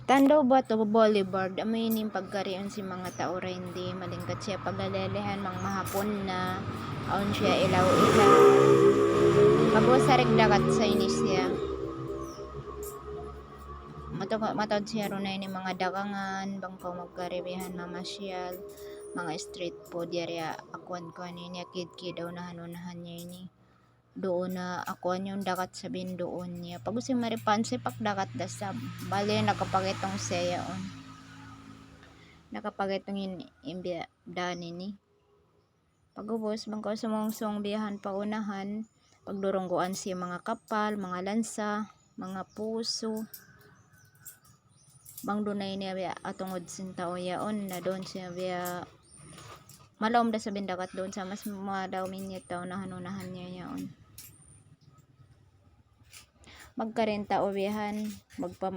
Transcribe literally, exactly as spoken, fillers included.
Tandubuatu Boulevard, amu ini in pagkariun sin manga tau dayn di, malingkat siya pagalilihan, bang mahapun na, awn siya ilaw-ilaw. Pag-ubus dagat sa ini siya. Mataud, mataud siya duun ini manga dagangan, bang kaw magkaribihan mamasyal, manga street food, yari akuan-kuan ini, akid-kid, unahan-unahan niya ini. Duun na akuan in dagat sa bin duun niya. Pag-ubus mari pa, sipak dagat da isab. Bali, nakapagitung siya yaun. Nakapagitung in, in biya' daan ini. Pag-ubus, bang kaw sumungsung biyahan pa unahan, pagdurungguan siya manga kapal, manga lansa, manga pusu. Bang duun na ini biya' atungud sin tau yaun, na duun siya biya' malaum da isab in dagat duun sa, mas malaum in tau unahan-unahan niya yaun. Magkarin tau biyahan, magpa